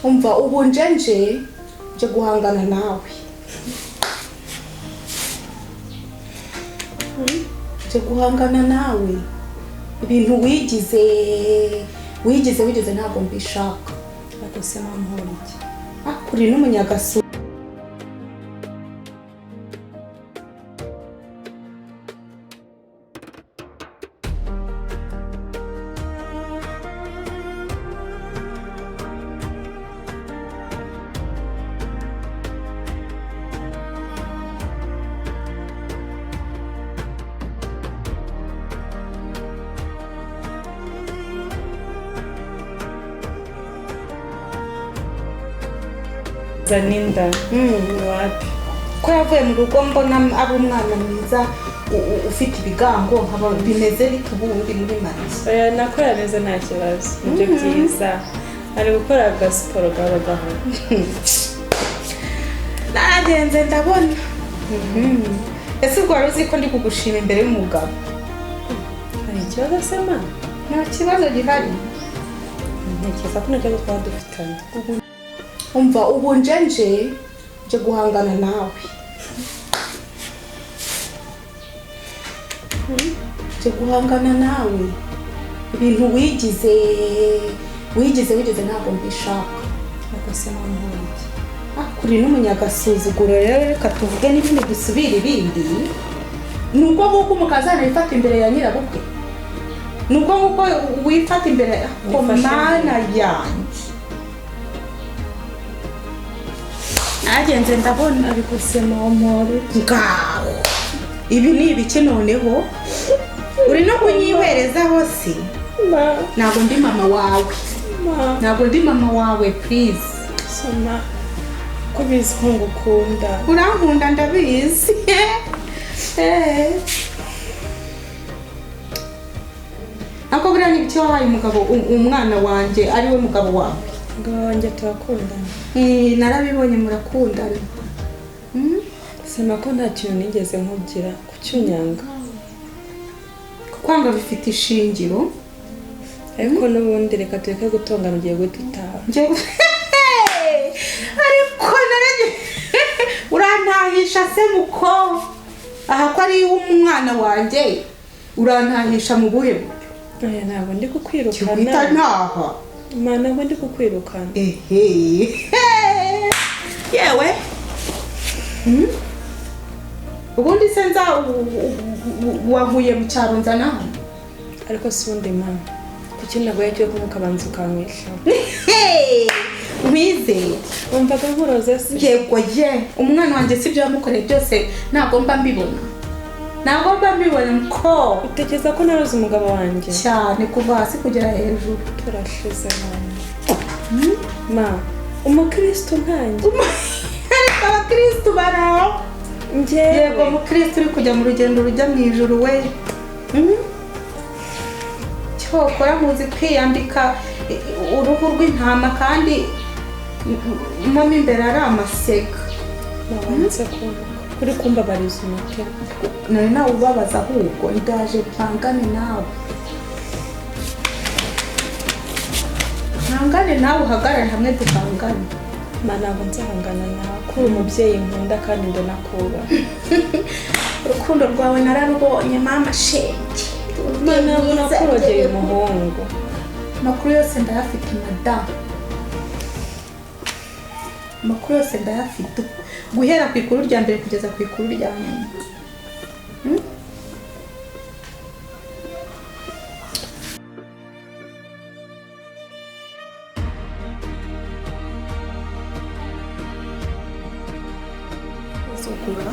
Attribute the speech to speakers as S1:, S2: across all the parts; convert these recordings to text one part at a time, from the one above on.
S1: Umva, ubu nje nje guhangana nawe, nje guhangana nawe. Ibintu wigize wigize wigize ntabwo mbishaka.
S2: Ariko se mama, iki?
S1: Ah, kuri n'umunyagasu.
S2: Zana inda wapi?
S1: Ko yavuye mu rugo mbona ari umwana mwiza, ufite ibigango, nkaba bimeze bite ubundi muri make?
S2: Oya, nako yameze nta kibazo, nibyo byiza, ari gukora agasiporo gahoro gahoro.
S1: Naragenze ndabona. Ese ubwo wari uzi ko ndi kugushima imbere y'umugabo?
S2: Hari ikibazo se ma?
S1: Nta kibazo gihari.
S2: Ntekereza ko nta kibazo twaba dufitanye.
S1: Umva, ubu nje guhangana nawe, nje guhangana nawe. Ibintu wigize wigize wigize ntabwo mbishaka.
S2: Ariko se mama, iki?
S1: Ah, kuri n'umunyagasuzuguro rero, reka tuvuge n'ibindi, dusubire ibindi. Ni uko nguko umukazana wifata imbere ya nyirabukwe, ni uko nguko wifata imbere ko
S2: Nifashe.
S1: Mana yanjye, nagenze ndabona.
S2: Ariko se mama, iki?
S1: Ngaho ibi ni ibiki noneho? Uri no kunyiherezaho si?
S2: Ma.
S1: Ntabwo ndi mama wawe.
S2: Ma.
S1: Ntabwo ndi mama wawe, please.
S2: Soma ko bizi ko ngukunda.
S1: Urankunda, ndabizi. Ariko buriya ni ibiki wahaye umugabo, umwana wanjye ari we mugabo wawe?
S2: Umugabo wanjye turakundana.
S1: Narabibonye, murakundana.
S2: Sema ko nta kintu nigeze nkugira, kuki unyanga?
S1: Kwanga bifite ishingiro.
S2: Ariko n'ubundi reka tureke gutongana, ugiye guhita utaha.
S1: Ariko narege urantahisha se muko? Aha ko ari umwana wanjye, urantahisha mu buhe buryo?
S2: Oya, ntabwo ndi
S1: guhita
S2: kukwirukana.
S1: Ntaha?
S2: Ma, ntabwo ndi kukwirukana.
S1: Ehe, yewe. Ubundi se nza wavuye mu cyaro nzana hano?
S2: Ariko si ubundi ma, kuki naguye cyo kumwe ukabanza ukanywesha?
S1: Nkwizeye.
S2: Wumvaga nkuroze se?
S1: Yego ye, umwana wanjye si ibyo yamukoreye byose ntabwo mba mbibona, ntabwo mba mbibona ko?
S2: Utekereza ko naroze umugabo wanjye?
S1: Cyane, kuva hasi kugera hejuru.
S2: Turashize mama. Ma, umukristo nkanjye?
S1: Ariko abakirisitu baraho.
S2: Njyewe?
S1: Yego, umukirisitu uri kujya mu rugendo rujya mu ijuru we. Cyokora muzi kwiyambika uruhu rw'intama kandi mo imbere ari amasega.
S2: Nabanze kuvuga kuri kumbabariza umutima.
S1: Nari nawubabaza, ahubwo ndaje mpangane nawe, mpangane nawe, uhagarare hamwe duhangane.
S2: Ma, ntabwo nzahangana nawe, ko uri umubyeyi nkunda kandi ndanakubaha.
S1: Urukundo rwawe nararubonye, mama shenge.
S2: Ma, ntabwo nakurogeye umuhungu.
S1: Amakuru yose ndayafite madamu, amakuru yose ndayafite, guhera ku ikuru rya mbere kugeza ku ikuru rya nyuma. Sugura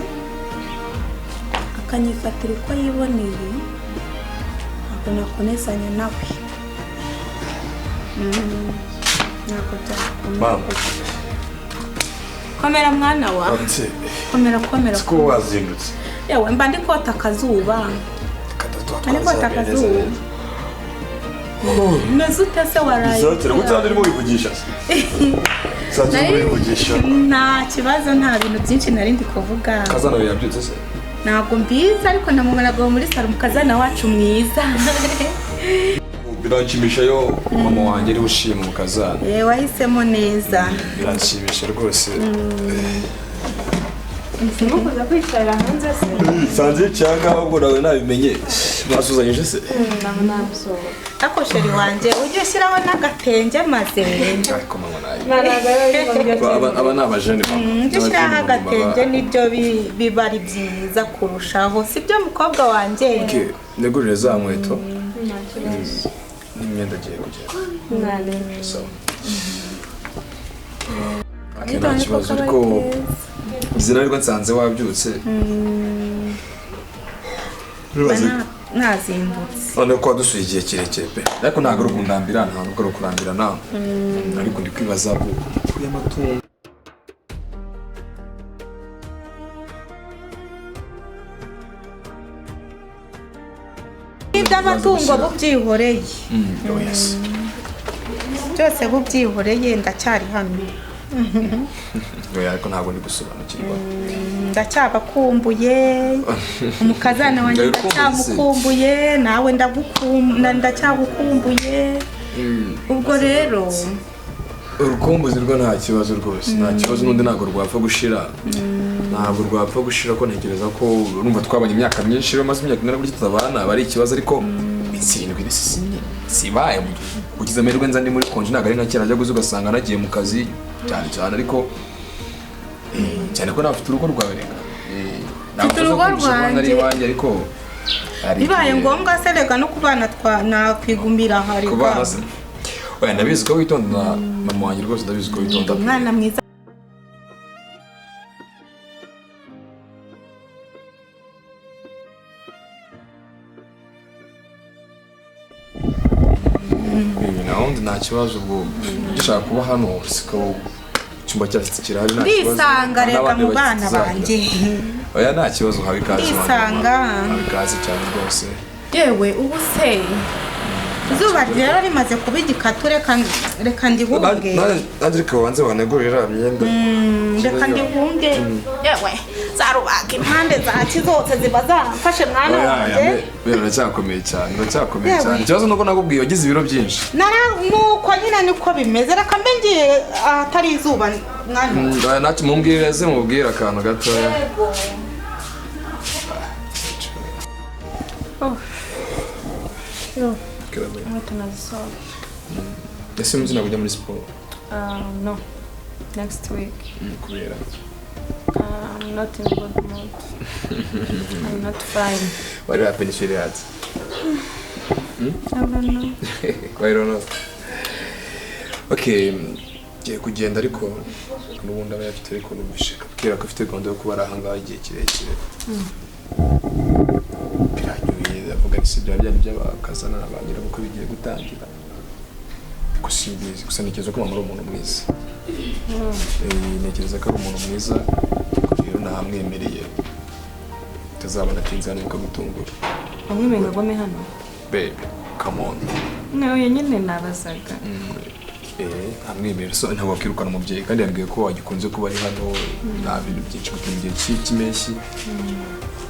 S1: akanyifatira uko yiboneye, ntabwo nakomezanya nawe. Ntabwo byakomeye.
S3: Mama.
S1: Komera mwana wa.
S3: Ati
S1: Komera, komera.
S3: Siko wazindutse?
S1: Yewe, mba ndi kota akazuba.
S3: Katatu.
S1: Ndi kota akazuba. Umeze ute se, waraye?
S3: Izotera gutanga urimo wivugisha se? Sanze urimo wivugisha.
S1: Nta kibazo, nta bintu byinshi nari ndi kuvuga.
S3: Kazana yabyutse se?
S1: Ntabwo mbizi, ariko namubonaga muri salo, mukazana wacu mwiza.
S3: Biranshimisha yo mama wanjye ari ushima umukazana.
S1: Yewe, wahisemo neza.
S3: Biranshimisha rwose.
S2: Mukuza kwicarira hanze se?
S3: Sanze cyangwa ahubwo nawe nabimenye basuzanyije se.
S2: Ntabwo nabisohoka.
S1: Ariko chéri wanjye, ujye ushyiraho n'agatenge maze.
S3: Ariko mama nayo
S2: Ntabwo ari
S3: aba ni abajene mama.
S1: Ujye ushyiraho agatenge, nibyo biba ari byiza kurushaho, sibyo mukobwa wanjye?
S3: Okay, negurire za nkweto
S2: Nta kibazo.
S3: N'imyenda agiye kugenda.
S2: Nta.
S3: Sawa. Okay, nta kibazo, ariko izina rwo nsanze wabyutse.
S1: Nazindutse.
S3: None ko wadusuye igihe kirekire pe, ariko ntabwo ari ukundambira, nta nubwo ari ukurambira nawe, ariko ndi kwibaza ku kuri y'amatungo.
S1: Iby'amatungo bubyihoreye.
S3: Oh yes.
S1: Byose bubyihoreye, ndacyari hano.
S3: Oya, ariko ntabwo ndi gusobanukirwa.
S1: Ndacyabakumbuye, umukazana wanjye.
S3: Ndabikumbuye se.
S1: Ndacyamukumbuye, nawe ndacyagukumbuye. Ubwo rero
S3: Urukumbuzi rwo nta kibazo rwose, nta kibazo n'undi, ntabwo rwapfa gushira, ntabwo rwapfa gushira, ko ntekereza ko urumva twabanye imyaka myinshi. Rero maze imyaka ingana gutya tutabana aba ari ikibazo, ariko iminsi 7 ni sibaye. Ugize amahirwe nza ndi muri konji, ntabwo ari nka kera ajya guza ugasanga nagiye mu kazi cyane cyane, ariko cyane ko nawe ufite urugo rwawe reka. Ntabwo
S1: Mfite urugo
S3: uza kumvisha ko nari
S1: rwanjye.
S3: iwanjye, ariko hari
S1: Bibaye
S3: igihe-
S1: ngombwa se rega no kubana nakwigumira hari.
S3: Ku bana se? Oya, ndabizi ko witonda mama wanjye, rwose ndabizi ko witonda.
S1: Umwana mwiza.
S3: Naho undi nta kibazo, ubwo ugishaka kuba hano siko icyumba cyacu kirahari, nta kibazo.
S1: Ndisanga reka
S3: N'abandi
S1: mu bana
S3: bashyitsi
S1: banjye.
S3: Oya, nta kibazo, uhawe ikaze wanjye,
S1: Ndisanga.
S3: uhawe ikaze cyane rwose.
S1: Yewe, ubu se izuba ryera rimaze kuba igikatu, reka ndihunge.
S3: Nanjye reka babanze banegurira myenda.
S1: Reka ndihunge. Yewe, za rubaga impande zaki zose ziba zamfashe, mwana wanjye.
S3: Uracyakomeye cyane, uracyakomeye
S1: Yewe.
S3: cyane. Ikibazo nuko nakubwiye wagize ibiro byinshi.
S1: Nara nuko nyine niko bimeze. Reka mbe ngiye ahatari izuba, mwana wanjye.
S3: Oya, ntacyo, mumbwire ze, mubwire akantu gatoya.
S1: Yego.
S2: Oh. Inkweto nazisohoka.
S3: Ese umunsi ntabwo ujya muri siporo?
S2: No. Next week.
S3: Kubera?
S2: I'm not in good mood. I'm not fine.
S3: What happened, sweetheart?
S2: I don't know.
S3: I don't know. Okay, ngiye kugenda, ariko n'ubundi aba yafite, ariko numvise akubwira ko afite gahunda yo kuba ari ahangaha igihe kirekire. Biranyuye, avuga ati si byaba byari by'abakazana na ba nyirabukwe bigiye gutangira. Ariko simbizi, gusa ntekereza ko mama ari umuntu mwiza. Ntekereza ko ari umuntu mwiza, rero nahamwemereye. Utazabona atinze hano bikagutungura.
S2: Wamwemeye ngo agome hano?
S3: Babe, come on.
S2: No, nyine nabazaga.
S3: Ntamwemerera, so ntabwo wakirukana umubyeyi, kandi yambwiye ko wagikunze kuba ari hano, nta bintu byinshi kuko mu gihe cy'impeshyi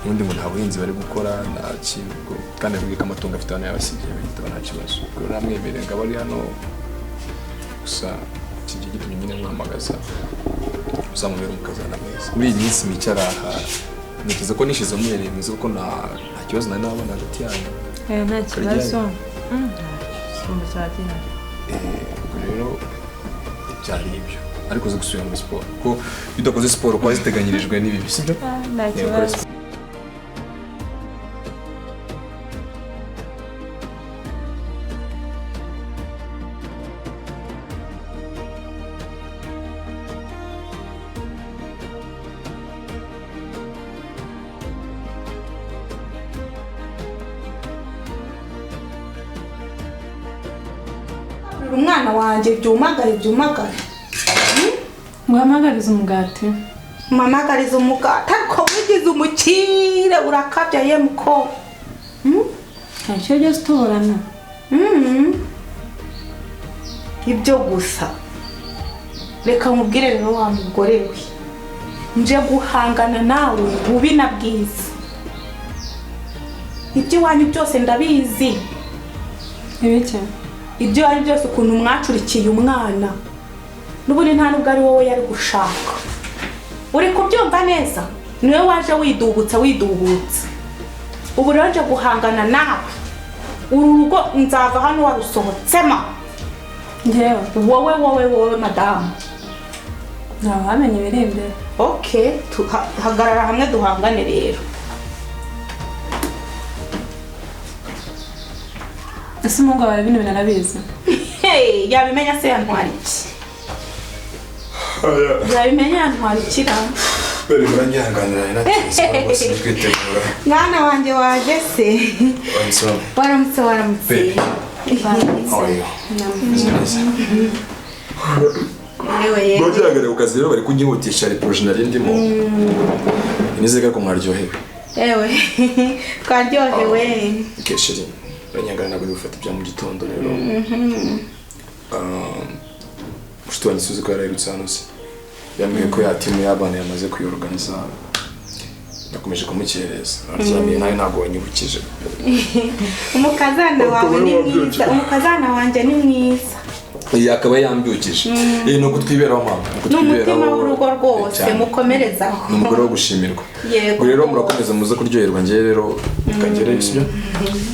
S3: ubundi ngo nta buhinzi bari gukora, nta kintu kandi yambwiye ko amatungo afite hano yabasigiye bihita, nta kibazo. Ubwo rero namwemerera ngo abe ari hano, gusa iki gihe gitumye nyine nkuhamagaza uzamubere umukazana mwiza muri iyi minsi mike araha. Ntekereza ko nishize muhereye mwiza, kuko nta kibazo nari nabona hagati yanyu.
S2: Nta kibazo. Icyumba cya gihari.
S3: Ubwo rero byari ibyo, ariko uzi gusubira muri siporo, kuko iyo udakoze siporo kuba ziteganyirijwe n'ibi, sibyo?
S2: Nta
S3: Yego, ukora
S2: kibazo.
S1: Umwana wanjye, byumagare, byumagare.
S2: Muhamagarize umugati.
S1: Mpamagariza umugati, ariko wigize umukire, urakabya ye muko.
S2: Hari icyo byose tuburana.
S1: Ibyo gusa, reka nkubwire rero wa mugore we, nje guhangana nawe bubi na bwiza. Iby'iwanyu byose ndabizi.
S2: Ibiki?
S1: Ibyo ari byose ukuntu mwacurikiye umwana n'ubundi nta nubwo ari wowe yari gushaka. Uri kubyumva neza? Niwe waje widubutsa widubutsa. Ubu rero nje guhangana nawe. Uru rugo nzava hano warusohotsemo.
S2: Njyewe
S1: Wowe wowe wowe madamu.
S2: ntawamenya ibiri imbere.
S1: Okay, hagarara hamwe duhangane rero.
S2: Ese umuhungu wawe bino bintu arabizi?
S1: Hey, yabimenya se yantwara iki? Yabimenya yantwara ikira?
S3: Bari muranyihanganira natinze rwose ndi kwitegura.
S1: Mwana wanjye waje se?
S3: Waramutse.
S1: Waramutse waramutse.
S3: Baby. How are you? Meze neza.
S1: Yewe yewe.
S3: Muragihagarara ku kazi rero bari kunyihutisha hari projet nari ndimo. Nizere ko mwaryohewe.
S1: Yewe. Twaryohewe.
S3: Okay, chérie. Uranyangana ntabwo ndi gufata ibya mu gitondo rero. Mushuti wanjye suzi ko yarahirutse hano se. Yambwiye ko ya timu y'abana yamaze kuyorganiza. Nakomeje kumukereza. Aryamiye nawe ntabwo wanyibukije.
S1: Umukazana wawe ni mwiza. Umukazana wanjye ni mwiza.
S3: Akaba yambyukije. Ni ukutwiberaho mama.
S1: Ni umutima w'urugo rwose mukomerezaho.
S3: Ni umugore wo gushimirwa.
S1: Yego.
S3: Rero murakomeza muze kuryoherwa njye rero kangere sibyo?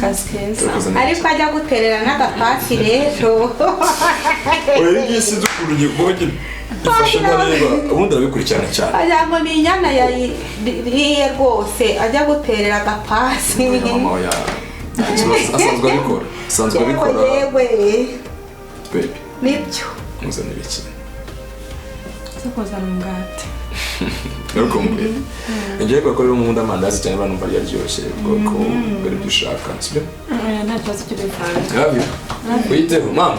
S2: Kazi keza.
S1: Ariko ajya guterera n'agapasi rero.
S3: Oya ngiye sinzi ukuntu ngibonye. Ifashe ntareba. Ubundi arabikurikirana cyane.
S1: Ajya ngo ni inyana yayiriye rwose ajya guterera agapasi.
S3: Mama oya. Asanzwe abikora. Asanzwe abikora.
S1: Yewe.
S3: Baby.
S1: Nibyo.
S3: Muzanira iki?
S2: Cyo kuzana umugati.
S3: Ntukumbuye. Ngiye kubakorera umuhunda amandazi cyane abantu bari yaryoshye ubwoko bari ibyo ushaka sibyo?
S2: Oya nta kibazo cy'ubivanga.
S3: Love you. Witeho mama.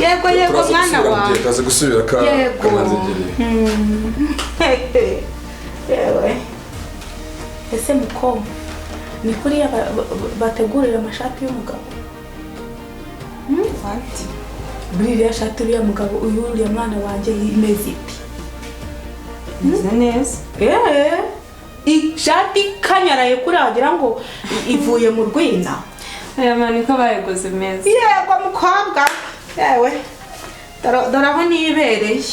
S1: Yego yego mwana wawe.
S3: Turaza gusubira ka kamanzegereye.
S1: Yewe. Ese muko ni kuriya bategurira amashati y'umugabo?
S2: What?
S1: Buriya shati uriya mugabo uyu uriya mwana wanjye imeze ite?
S2: Imeze neza.
S1: Ishati ikanyaraye kuri wagira ngo ivuye mu rwina.
S2: Aya mani ko bayiguze meza.
S1: Yego mukobwa. Yewe. Dore aho nibereye.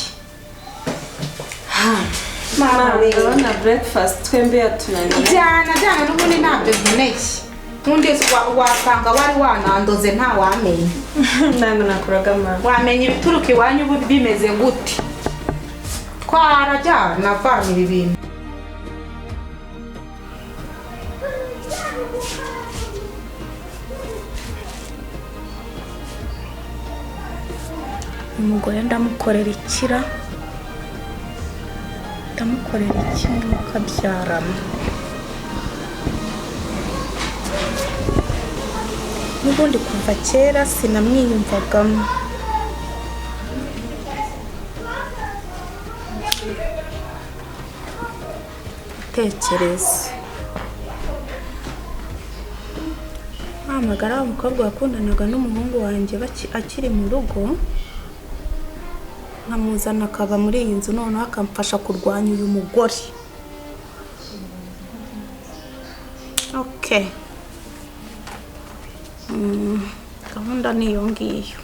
S2: Mama ndabona breakfast twembi yatunaniye.
S1: Jyana jyana n'ubundi ntabyo nkeneye. Ubundi wasanga wari wanandoze nta wamenya.
S2: Ntabwo nakuraga mama.
S1: Wamenya ibituruka iwanyu ubu bimeze gute? Twarajyana vana ibi bintu. Umugore ndamukorera ikira, ndamukorera iki mukabyarana. N'ubundi kuva kera sinamwiyumvagamo. Tekereza mpamagara wa mukobwa wakundanaga n'umuhungu wanjye akiri mu rugo, nkamuzana akaba muri iyi nzu noneho akamfasha kurwanya uyu mugore. Okay. Gahunda niyo ngiyo.